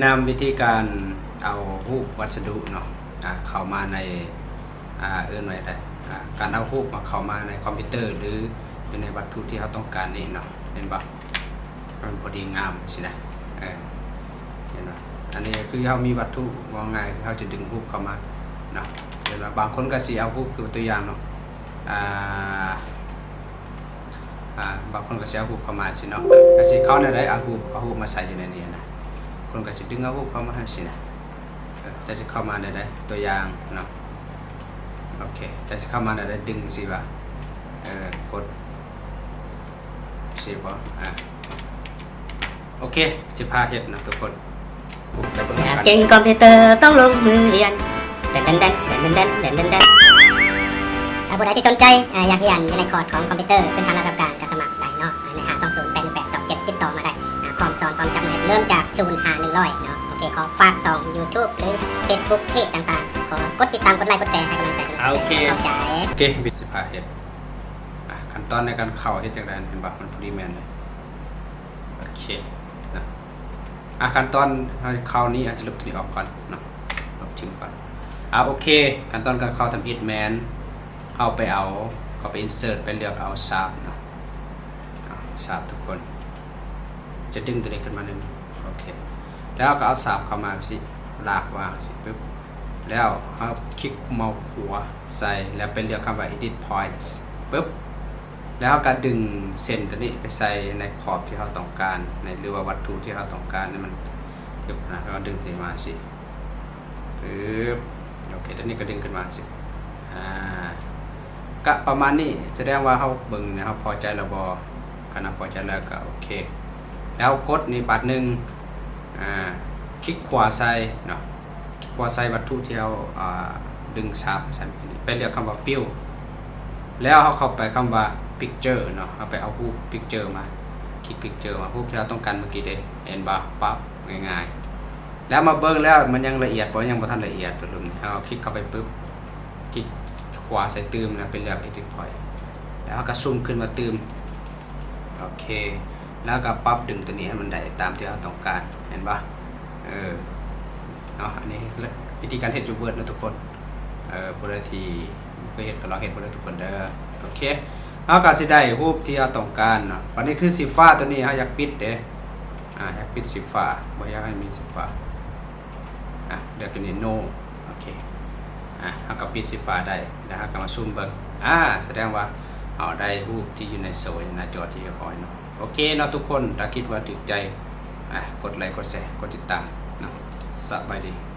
ນຳວິທີການເອົາຮູບວັດສະດຸເນາະ ອາ ເຂົ້າມາໃນ ອາ ເອີ້ນວ່າໃດ ອາ ການເອົາຮູບມາເຂົ້າມາໃນຄອມພິວເຕີ ຫຼື ຢູ່ໃນວັດຖຸທີ່ເຮົາຕ້ອງການນີ້ເນາະ ເຫັນບໍ່? ມັນພໍດີງາມຊີ້ນະ ເອີ ເຫັນບໍ່? ອັນນີ້ຄືເຮົາມີວັດຖຸ ເວົ້າງ່າຍຄືເຮົາຈະດຶງຮູບເຂົ້າມາເນາະ ເຫັນບໍ່? ບາງຄົນກໍຊິເອົາຮູບ ຄືຕົວຢ່າງເນາະ ອາ ອາ ບາງຄົນກໍຊິເອົາຮູບເຂົ້າມາຊີ້ເນາະ ກໍຊິເຂົ້າແນວໃດ ເອົາຮູບ ເອົາຮູບມາໃສ່ຢູ່ໃນນີ້ນະ ຄົນກໍຊິດຶງເອົາຮູບເຂົ້າມາຊີ້ນະ ເອີ ຈະຊິເຂົ້າມາແນວໃດ ຕົວຢ່າງເນາະ ໂອເຄ ຈະຊິເຂົ້າມາແນວໃດ ດຶງຊີ້ວ່າ ເອີ ກົດເຊບບໍ່ ອາ ໂອເຄ ຊິພາເຮັດເນາະທຸກຄົນ ໄປເບິ່ງນຳກັນ ເກັ່ງຄອມພິວເຕີຕ້ອງລົງມືຮຽນ ແດນແດນແດນ ແດນແດນແດນ ແດນແດນ ອາ ຜູ້ໃດທີ່ສົນໃຈ ອາ ຢາກຮຽນຢູ່ໃນຄອສຂອງຄອມພິວເຕີພື້ນຖານລະດັບກາງ ກໍສະໝັກໄດ້ເນາະ ໃນ ຫ້າສອງສູນ ແປດໜຶ່ງແປດ ສອງເຈັດ ຕິດຕໍ່ມາໄດ້ ອາ ພ້ອມສອນ ພ້ອມຈັບມື ເລີ່ມຈາກສູນຫາໜຶ່ງຮ້ອຍເນາະ ໂອເຄ ຂໍຝາກຊ່ອງຢູທູບ ຫຼື ເຟສບຸກ ເພຈຕ່າງໆ ຂໍກົດຕິດຕາມ ກົດໄລ ກົດແຊ ໃຫ້ກຳລັງໃຈ ອາ ໂອເຄ ຂອບໃຈ ໂອເຄ ວິດສິບຫ້າເຮັດ ອາ ຂັ້ນຕອນໃນການເຂົ້າເຮັດຈັ່ງໃດ ເຫັນບໍ່ ມັນພໍດີແມ່ນເລີຍ ໂອເຄນະ ອາ ຂັ້ນຕອນເຮົາເຂົ້ານີ້ ອາດຈະລົບຕົວນີ້ອອກກ່ອນເນາະ ລົບຖິ້ມກ່ອນ ອາ ໂອເຄ ຂັ້ນຕອນການເຂົ້າທຳອິດແມ່ນ ເຮົາໄປເອົາ ເຂົ້າໄປອິນເສີດ ໄປເລືອກເອົາຊາບເນາະ ອາ ຊາບທຸກຄົນ ຈະດຶງຕົວນີ້ຂຶ້ນມາໜຶ່ງ ໂອເຄ ແລ້ວເຮົາກໍເອົາຊາບເຂົ້າມາຊີ້ ລາກວາງຊີ້ປຶບ ແລ້ວເຮົາຄລິກເມົາຂວາໃສ່ ແລ້ວໄປເລືອກຄຳວ່າ Edit Points ປຶບ ແລ້ວເຮົາກໍດຶງເສັ້ນຕົວນີ້ໄປໃສ່ໃນຂອບທີ່ເຮົາຕ້ອງການ ໃນ ຫຼືວ່າວັດຖຸທີ່ເຮົາຕ້ອງການໃຫ້ມັນຖືກຂະໜາດ ເຮົາກໍດຶງຕົວນີ້ມາຊີ້ ປຶບ ໂອເຄ ຕົວນີ້ກໍດຶງຂຶ້ນມາຊີ້ ອາ ກະປະມານນີ້ ສະແດງວ່າເຮົາເບິ່ງນີ້ ເຮົາພໍໃຈແລ້ວບໍ່? ຄັນເຮົາພໍໃຈແລ້ວກໍໂອເຄ ແລ້ວກົດນີ້ບາດໜຶ່ງ ອາ ຄລິກຂວາໃສ່ເນາະ ຄລິກຂວາໃສ່ວັດຖຸທີ່ເຮົາ ອາ ດຶງຊາບໃສ່ ໄປເລືອກຄຳວ່າ Fill ແລ້ວເຮົາເຂົ້າໄປຄຳວ່າ Picture ເນາະ ເຮົາໄປເອົາຮູບ Picture ມາ ຄລິກ Picture ມາ ຮູບທີ່ເຮົາຕ້ອງການເມື່ອກີ້ເດ້ ເຫັນບໍ່? ປັບ ງ່າຍໆ ແລ້ວມາເບິ່ງແລ້ວມັນຍັງລະອຽດບໍ່? ຍັງບໍ່ທັນລະອຽດ ຕົວລຸ່ມນີ້ ເຮົາຄລິກເຂົ້າໄປປຶບ ຄລິກຂວາໃສ່ຕື່ມ ແລ້ວໄປເລືອກ Edit Point ແລ້ວເຮົາກໍຊູມຂຶ້ນມາຕື່ມ ໂອເຄ ແລ້ວກໍປັບດຶງຕົວນີ້ໃຫ້ມັນໄດ້ຕາມທີ່ເຮົາຕ້ອງການ ເຫັນບໍ່? ເອີ ເນາະ ອັນນີ້ວິທີການເຮັດຢູ່ Word ເນາະທຸກຄົນ ເອີ ຜູ້ໃດທີ່ບໍ່ເຄີຍເຮັດກໍລອງເຮັດເບິ່ງເດີທຸກຄົນເດີ ໂອເຄ ເຮົາກໍຊິໄດ້ຮູບທີ່ເຮົາຕ້ອງການເນາະ ບັດນີ້ຄືສີຟ້າຕົວນີ້ເຮົາຢາກປິດເດ້ ອາ ຢາກປິດສີຟ້າ ບໍ່ຢາກໃຫ້ມີສີຟ້າ ອາ ເລືອກຕົວນີ້ No ໂອເຄ ອາ ເຮົາກໍປິດສີຟ້າໄດ້ ແລ້ວເຮົາກໍມາຊູມເບິ່ງ ອາ ສະແດງວ່າເຮົາໄດ້ຮູບທີ່ຢູ່ໃນໂຊ ໃນໜ້າຈໍທີ່ຮຽບຮ້ອຍເນາະ ໂອເຄເນາະທຸກຄົນ ຖ້າຄິດວ່າຖືກໃຈ ອາ ກົດໄລ ກົດແຊ ກົດຕິດຕາມເນາະ ສະບາຍດີ.